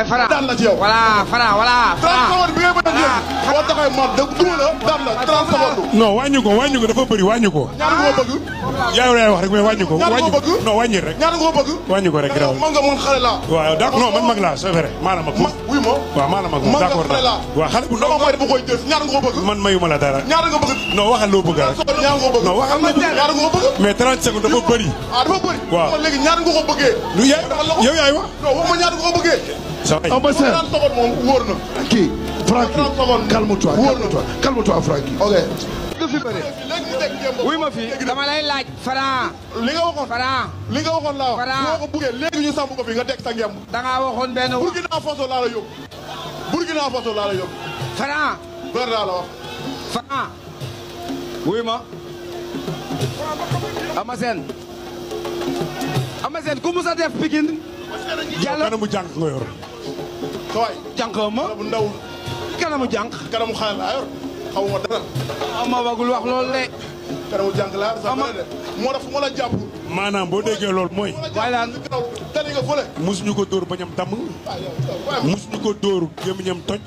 Fara daan la ci yow. voilà Fara voilà. 30 secondes bi ngay bëgg a jël. boo taxawee ma duma la daan la 30 secondes. non wàññi ko dafa bëri wàññi ko. ñaata nga ko bëgg. yaa ngi wax rek mais wàññi ko. ñaata nga ko bëgg non wàññi rek. ñaata nga ko bëgg. wàññi ko rek garaawul. man nga man xale laa. waaw d'accord non man mag laa c'est vrai maa la mag. wuy ma. waaw maa la mag moom d'accord waaw xale bu ndaw mooy dafa koy jël ñaata nga ko bëgg. man mayuma la dara. ñaata nga bëgg. non waxal loo bëgg rek. ñaata nga ko bëgg. non waxal ñaata nga ko bëgg. mais 30 secondes dafa bëri. ah dafa bëri. waaw man léegi ñaata nga ko bëggee. lu yow yaay wax. non wax ma ñaata nga ko bëggee. ça va. 30 secondes moom wóor na. kii Francky calme-toi Francky. ok. du fi bëri. wuy ma fi dama lay laaj. Fara. li nga waxoon Fara. li nga waxoon laa wax. Fara boo ko buggee léegi ñu samp ko fi nga teg sa ngemb. da ngaa waxoon benn. Burkina Faso laa la yóbbu. Burkina Faso laa la yóbbu. Fara. Ber laa la wax. Fara. wuy ma. Ama Sène ku musa def Pikine. Diallo kanamu jànk nga yor. sawaay jànk ma. kanamu ndaw. kanamu jànk. kanamu xale laa yor. xamuma dara. ama wagul wax loolu de. kanamu jànk laa yor sax de. moo tax fu ma la jàpp. maanaam boo déggee loolu mooy. waaye daan tali nga fële. musuñu ko dóor bañam damm. musuñu ko dóor gémmiñam toj.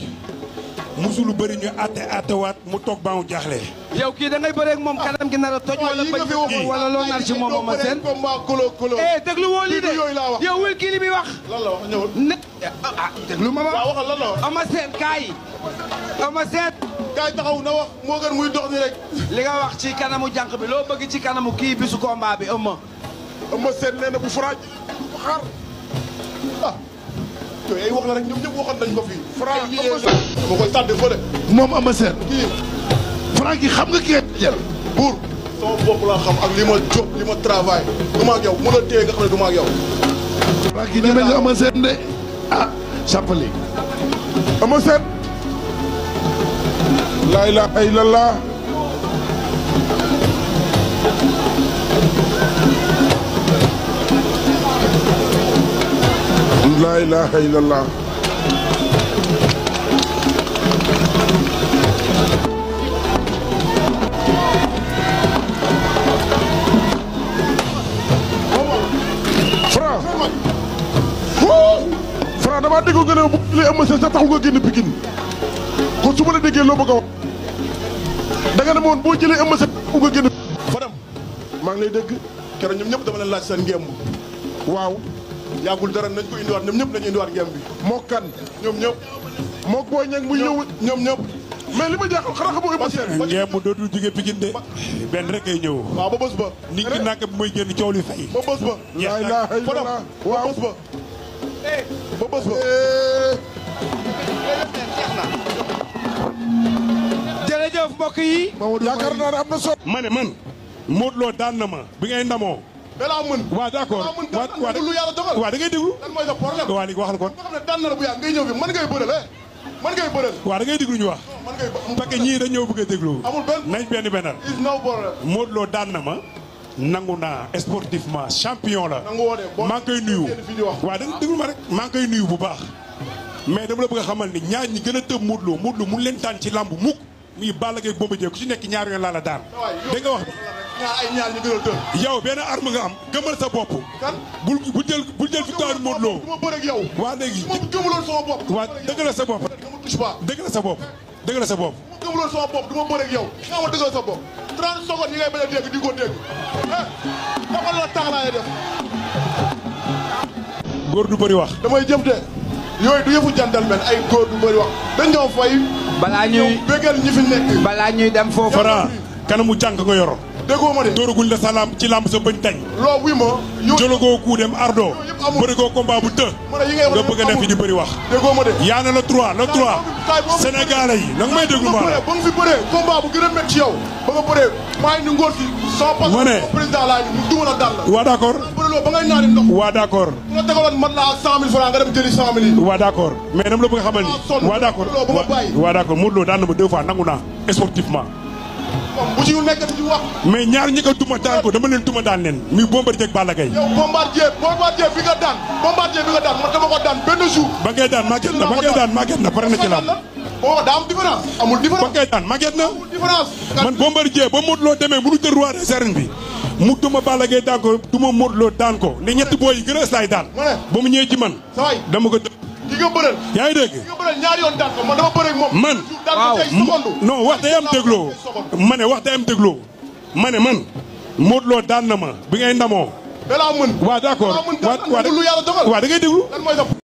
musu lu bëri ñu àttewaat mu toog ba mu jaaxle. yow kii da ngay bëree ak moom kanam gi nar a toj. wala bañ wala loo nar ci moom Ama Sène. déglu woo lii de yow wil kii li muy wax. lan la wax ñëwul. déglu ma waaw waxal lan la wax. Ama Sène kaay. Ama Sène. kaay taxaw na wax moo gën muy dox ni rek. li nga wax ci kanamu jànq bi loo bëgg ci kanamu kii bisu combat bi ëmma. Ama Sène nee na bu Franc bu xaar ah. yooyu ay wax la rek ñoom ñëpp waxoon nañ ko fii. Franc moo koy tàdde fële. moom Ama Sène. kii Francky xam nga kii jël. buur sama bopp laa xam ak li ma jóg li ma travail du ma ak yow mu la téye nga xam ne du ma ak yow. Francky ñeme nga Ama Sène de ah Chapelet. Ama Sène. laa ilaaha illallah. laa ilaaha illallah. Franc damaa dégg nga ne bu li Ama Sène sa taxul nga génn Pikine kon su ma la déggee loo bëgg a wax da nga ne ma woon boo jëlee Ama Sène taxul nga génn. Fadam maa ngi lay dégg keroog ñoom ñëpp dama leen laaj seen ngemb waaw yàggul dara nañ ko indiwaat ñoom ñëpp nañu indiwaat ngemb bi. moo kan ñoom ñëpp moo booy ñeeg muy ñëw ñoom ñëpp mais li ma jaaxal xanaa xamoo Ama Sène. ngemb dootul jóge Pikine de benn rek ay ñëw. waaw ba bés ba. nit ki naka bi mooy génn coow li fay. ba bés ba. ñeex nag Fadam ba bés ba. ba bés ba. jërëjëf mbokk yi. yaakaar naa ne am na solo. ma ne man Modou Lo daan na ma bi ngay ndamoo. dalaa mën. waaw d'accord waaw lu yàlla dogal. waaw da ngay déglu. lan mooy sa problème. waaw léegi waxal kon. nga xam ne daan na la bu yàgg ngay ñëw fi mën ngay bëreel mën ngay bëreel. waaw da ngay déglu ñu wax. mën ngay parce que ñii dañoo bëgg a déglu. amul benn nañ benn bennal. is no problème. Modou Lo daan na ma. nangu naa sportivement champion la. nangu woo de maa ngi koy nuyu. waaw da nga déglu ma rek. maa ngi koy nuyu bu baax. mais dama la bëgg a xamal ni ñaar ñi gën a tëb Modou Lo mun leen daan ci lamb mukk muy Balla Gaye Bombardier ku ci nekk ñaar yoon laa la daan. dégg nga wax bi. ñaar ñu gën a tëb. yow benn arme nga am gëmal sa bopp. kan bul jël victoire Modou Lo. du ma bëre ak yow. waa léegi su ma gëmuloon sama bopp. waa dëgg la sa bopp. dama touche pas. dëgg la sa bopp dëgg la sa bopp. su ma gëmuloon sama bopp du ma bëre ak yow. nga ma dëggal sa bopp. 30 secondes yi ngay bañ a dégg di ko dégg. dafa la tax laay def. góor du bëri wax. damay jëf de. yooyu du yëfu gentleman ay góor du bëri wax. dañ ñoo fay. balaa ñuy bégal ñi fi nekk. balaa ñuy dem foofu. Fara kanamu jànk nga yoro. déggoo ma de. dóoragul la sa lamb ci lamb sa bëñ tañ. loo wuy ma. jëlagoo ku dem ardo. yëpp amul bëri koo combat bu të. ma ne yi ngay wax nga bëgg a ne fi di bëri wax. déggoo ma de. yaa na le 3 le 3. Sénégalais yi nag may déglu ma la. ba nga fi bëree combat bu gën a métti ci yow. ba nga bëree maa ngi ni ngóor si. ma ne président laa ñu mu duma la dal la. waa d'accord. bëreloo ba ngay naani ndox. waa d'accord. bu la tegaloon mat la ak 100 000 francs nga dem jëli 100 000 yi. waa d'accord mais dama la bëgg a xamal ni. waa d'accord waa d'accord Modou Lo daan na ma 2 fois nangu naa sportivement. bu ci ñu nekkati ci wax. mais ñaar ñi ko duma daan ko dama leen duma daan leen muy Bombardier ak Balla Gaye. yow Bombardier bi nga daan man dama ko daan benn jour. ba ngay daan màgget na pare na ci lamb. boo daa am différence. amul différence ba ngay daan màgget na. amul différence. man Bombardier ba Modou Lo demee mënu jël roi des arènes bi mu duma Balla Gaye daan ko duma Modou Lo daan ko ne ñetti booy yi gën a saay daan. ba mu ñëwee ci man. sawaay dama ko dë. kii nga bëreel. yaa ngi dégg. ki nga bëreel ñaari yoon daan ko man dama bëre ak moom. man waaw non wax day am dégloo. ma ne wax day am dégloo. ma ne man Modou Lo daan na ma bi ngay ndamoo. da laa mën. waaw d'accord waaw da ngay déglu. lan mooy